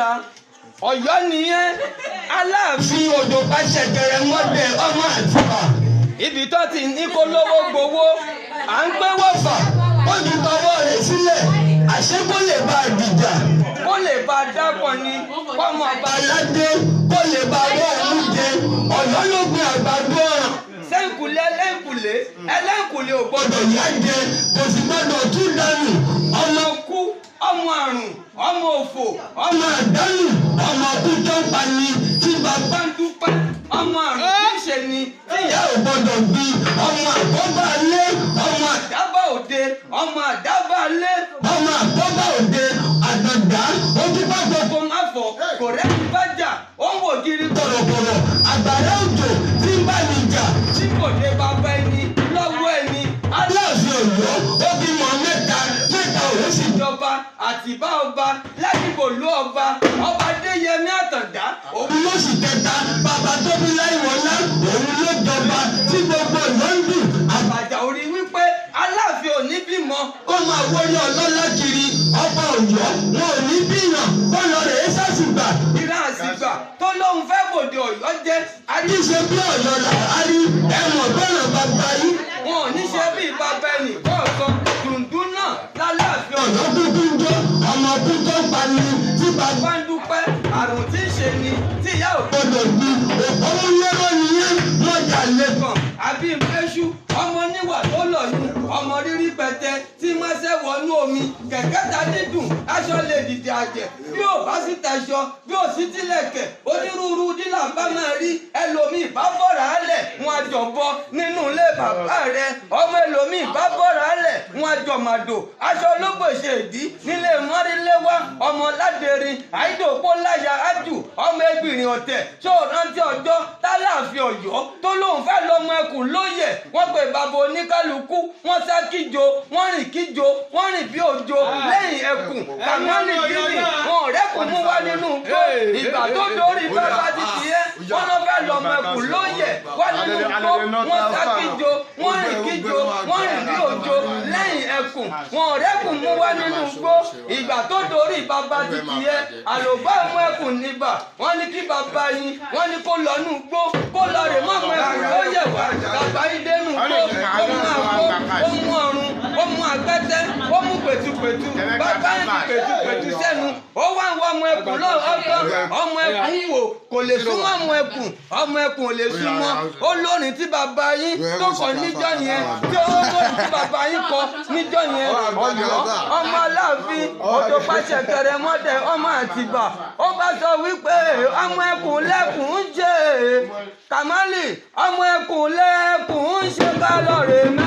Àtàndá Ọ̀yọ́ nìyẹn Aláàfin Òjò pàṣẹ kẹrẹ mọ́dẹ ọmọ Àtìbà. Ibi tó ti ní kó lówó gbowó à ń gbé wọ́fà. Ó ju tọwọ́ rẹ̀ sílẹ̀ àṣé kó lè bá a dìjà. Kó lè bá a dápọ̀ ni kọ́mọ ọba aládé kó lè bá a wọ́ òun jẹ. Ọ̀yọ́ ló gbin àgbàdo ọ̀ràn. Sẹ́ńkùlé ẹlẹ́ńkùlé ẹlẹ́ńkùlé ò gbọ́dọ̀ gbọ́dọ̀ yá jẹ kò sì gbọ́dọ̀ tún dànù. Ọmọ kú ọmọ àrùn ọmọ òfò ọmọ àdánù ọmọ kú tó ń pani tí bàbá ń dúpẹ́ ọmọ àrùn tí ń ṣe ni tí ìyá ò gbọ́dọ̀ bí ọmọ àkọ́bá lé ọmọ àdábà òde ọmọ àdábà lé ọmọ àkọ́bá òde àgbàgbà ojú bá gbogbo kò má fọ kò rẹ́ni bá jà ó ń wò kiri kọ̀rọ̀kọ̀rọ̀ àgbàrá òjò tí ń bá ní jà tí kò dé bàbá ẹni lọ́wọ́ ẹni. Aláàfin Ọ̀yọ́ ó bímọ mẹ́ta mẹ́ta òun sì Ìjọba Àtìbá ọba ládìgbò ló ọba ọba Adéyẹmí Àtàndá òun ló sì kẹta bàbá tó bí Láìwọlá òun ló jọba tí gbogbo Ọ̀yọ́ ń dùn. Àbàjá orí wípé Aláàfin ò ní bímọ kó máa wọlé ọlọ́lá kiri ọba Ọ̀yọ́ wọn ò ní bíyàn kó lọ rèé sásùgbà. Ìran àsìgbà tó lóun fẹ́ bòde Ọ̀yọ́ jẹ́ àdìsẹ́ bí Ọ̀yọ́ là á rí ẹ̀wọ̀n bẹ́ẹ̀rẹ̀ bàbá yìí. Wọn ò ní ṣe bí bàbá ẹnì kọ̀ọ̀kan dùndún náà lálàáfin Ọ̀yọ́. Ọ̀yọ́ kúkú ń jó ọmọ kú tó pani tí bàbá bá ń dúpẹ́ àrùn tí ń ṣe ni tí ìyá ò gbọ́dọ̀ gbin òpómúléró nìyẹn mọ́jà lẹ́kọ̀ọ́. kàn àbí nfẹ́ṣú ọmọ níwà tó lọ́yún ọmọ rírí pẹtẹ tí mọ́sẹ́ wọnú omi kẹ̀kẹ́ ta dídùn aṣọ lè dìde àjẹ́ bí ò bá sì tẹ̀sọ bí ò sí tilẹ̀kẹ̀ onírúurú dílà bá máa rí ẹlòmíì bá bọ̀rà álẹ̀ wọn àjọbọ nínú ilé bàbá rẹ ọmọ ẹlòmíì bá bọ̀rà álẹ̀ wọn àjọmàdò aṣọ ológbòṣe ìdí nílé mọ́ríléwá ọmọ ládẹrin àìdòpó láyà ájù ọmọ ẹgbìnrin ọ̀tẹ̀ tó rántí ọjọ́ tálàfin Ọ̀yọ́ tó lóun fẹ́ lọ́mọ ẹkùn lóye wọ́n pe bàbá oníkálukú wọ́n sá kíjo wọ́n rìn kíjo wọ́n rìn bí òjò lẹ́yìn ẹkùn kàmánì gíní wọn ò rẹ́kùn mú wá nínú igbó ìgbà tó dórí bàbá ti tiẹ̀ wọ́n lọ́ fẹ́ lọ́mọ ẹkùn lóye wá nínú igbó wọ́n sá kíjo wọ́n rìn kíjo wọ́n rìn bí òjò lẹ́yìn ẹkùn wọn ò rẹ́kùn mú wá nínú igbó ìgbà tó dórí bàbá ti tiẹ̀ àlòbá ọmọ ẹkùn níbà wọ́n ní kí bàbá yín wọ́n ní kó lọ nú igbó kó lọ rè mọ́ ọmọ ẹkùn lóye wá bàbá yín dénú igbó ó mú àgbo ó mú ọrùn ó mú àgbẹ́tẹ́ ó mú pẹ̀tùpẹ̀tù bàbá yín fi pẹ̀tùpẹ̀tù sẹ́nu ó wá ń wọ ọmọ ẹkùn lọ́ọ̀kan ọmọ ẹkùn wò kò lè súnmọ́ ọmọ ẹkùn ọmọ ẹkùn ò lè súnmọ́ ó lórin tí bàbá yín tó kọ níjọ́ yẹn tí ó lórin tí bàbá yín kọ níjọ́ yẹn Ọ̀yọ́ ọmọ Aláàfin Òjò pàṣẹ kẹrẹmọdé ọmọ Àtìbà ó bá sọ wípé ọmọ ẹkùn lẹ́kùn ń jẹ Kàmálì ọmọ ẹkùn lẹ́kùn ń ṣe ká lọ́ọ̀rẹ́ mẹ́kùn.